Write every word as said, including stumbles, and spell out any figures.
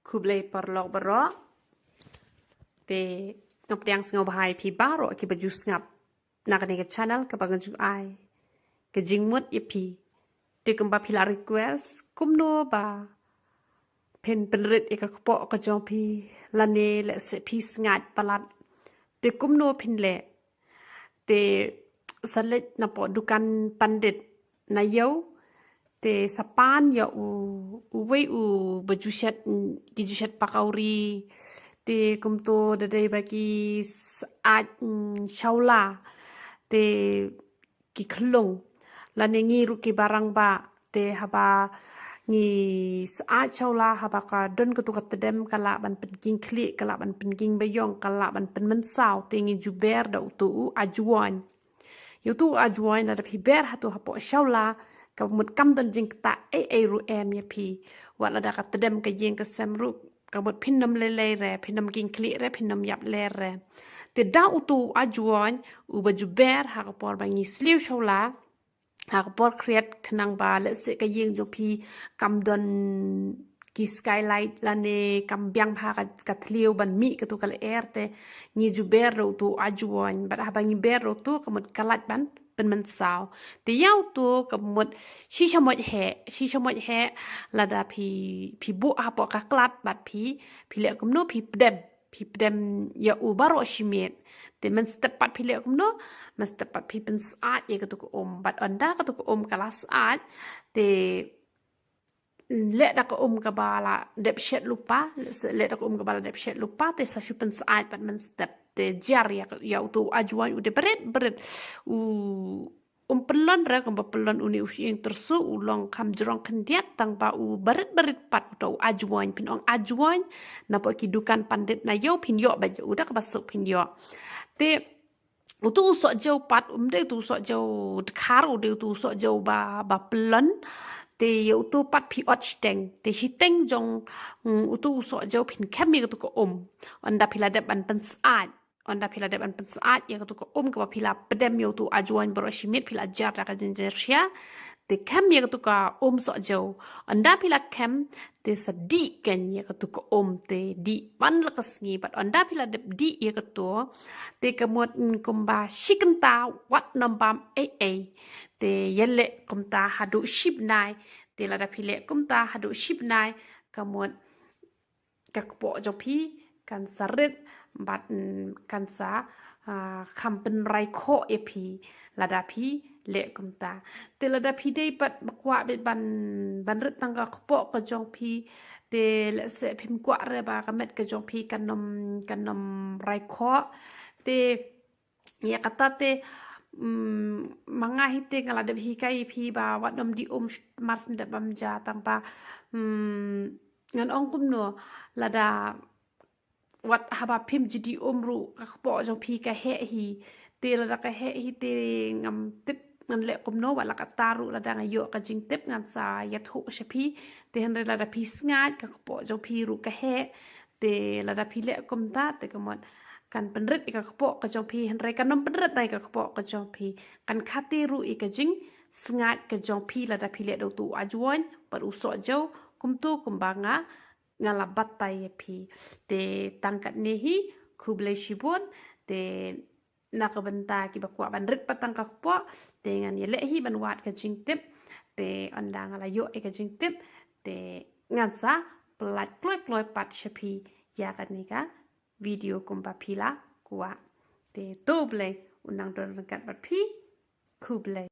Khublei paralok baroh. Te nga pdiang sngewbha ïa phi baroh kiba ju sngap na kane ka channel kaba nga ju ai ka jingmut ïa phi. Te kumba phi la request kumno ba phin pynrit ïa ka kpoh ka jong phi, lane lehse phi sngaid palat, te kumno phin leh? Te sa leit napoh dukan pandit na ïew, te sa pan ïa u, uwei uba ju shet, ki ju shet pakhauri, te kumto da dei ba ki syaid, mm, shawla, te ki khlung, lane ngi ruh kiba rangbah, te haba ngi syaid shawla, haba ka don katu ka tdem, ka lah ban pynking khlieh, ka lah ban pynking baïong, ka lah ban pynmynsaw, te ngi ju ber da utu u ajwaiñ. Ïa utu u ajwaiñ lada phi ber hato hapoh shawla, kaba mut kam don jingktah ei ei ruh em ïa phi. Wat lada ka tdem ka ïeng ka sem ruh, ka mut phin nym lei lei re, phin nym king khlieh re, phin nym ïap ler re. Te da utu u ajwaiñ uba ju ber ha ka por ba ngi sliew shawla, ha ka por khriat, khnang ba lehse ka ïing jong phi kam don ki skylight lane kam biang bha ka, ka thliew ban mih katu ka lyer, te ngi ju ber da utu u ajwaiñ. Bad haba ngi ber da utu, ka mut ka lait ban pynmynsaw. Te ïa utu ka mut shi shamoit heh, shi shamoit heh, lada phi, phi buh hapoh ka klat bad phi, phi leh kumno? Phi pdem, phi pdem ïa u baroh shi miet. Te mynstep pat phi leh kumno? Mynstep pat phi pynsyaid ïa katu ka um. Bad ynda katu ka um ka la syaid, te leh da ka um kaba la dep shet lypa, leh da ka um kaba la dep shet lypa, te sa shu pynsyaid pat mynstep. Te jar ïa ka, ïa utu u ajwaiñ u dei barit barit. U, um pynlong re kumba pynlong une u shyieng tyrsu, u long kham jrong khyndiat, tang ba u barit barit pat utu u ajwaiñ. Phin ong ajwaiñ napoh ki dukan pandit na ïew, phin ïoh beit ïa u, da kaba suk phin ïoh. Te utu u sohjew pat, um dei utu u sohjew dkhar, u dei utu u sohjew ba, ba pynlong. Te ïa utu pat phi ot shiteng. Te shiteng jong, mm, utu u sohjew phin khem ïa katu ka um. Ynda phi la dep ban pynsyaid. Ynda phi la dep ban pynsyaid ïa katu ka um kaba phi la pdem ïa utu u ajwaiñ baroh shi miet, phi la jar da ka jynjar shia. Te khem ïa katu ka um sohjew. Ynda phi la khem, te sa dih kein ïa katu ka um, te dih ban la ka sngi. Bad ynda phi la dep dih ïa katu, te ka mut, mm, kumba shi kynta wat nym bam ei ei. Te ïaleh kumta haduh shi bnai. Te lada phi leh kumta haduh shi bnai, ka mut ka kpoh jong phi kan sa rit bad, mm, kan sa, ah, kham pynrai khoh ïa phi lada phi leh kumta. Te lada phi dei pat ba kwah beit ban, ban rit tang ka kpoh ka jong phi, te lehse phim kwah re ba ka met ka jong phi kan nym, kan nym rai khoh. Te ïa kata te, mm, ma nga hi te nga la dep hikai ïa phi ba wat nym dih um sh-, mar shen dep bam ja, tang ba, mm, ngan ong kumno, lada wat haba phim ju dih um ruh ka kpoh jong phi ka heh hi. Te lada ka heh hi te ngam tip ngan leh kumno, wat la katta ruh lada nga ïoh ka jingtip ngan sa ïathuh sha phi. Te hynrei lada phi sngaid ka kpoh jong phi ruh ka heh, te lada phi leh kumta, te ka mut kan pynrit ïa ka kpoh ka jong phi, hynrei kan nym pynrit ïa ka kpoh ka jong phi. Kan khati ruh ïa ka jingsngaid ka jong phi lada phi leh da utu u ajwaiñ bad u sohjew, kumtu kumba nga, nga la batai ïa phi. Te tang katne hi, khublei shibun. Te na ka bynta kiba kwah ban rit pat tang ka kpoh, te ngan ïaleh hi ban wad ka jingtip. Te ynda nga la ïoh ïa ka jingtip, te ngan sa pyllait kloi kloi pat sha phi ïa kane ka video kumba phi la kwah. Te to U Blei un nang don ryngkat bad phi. Khublei.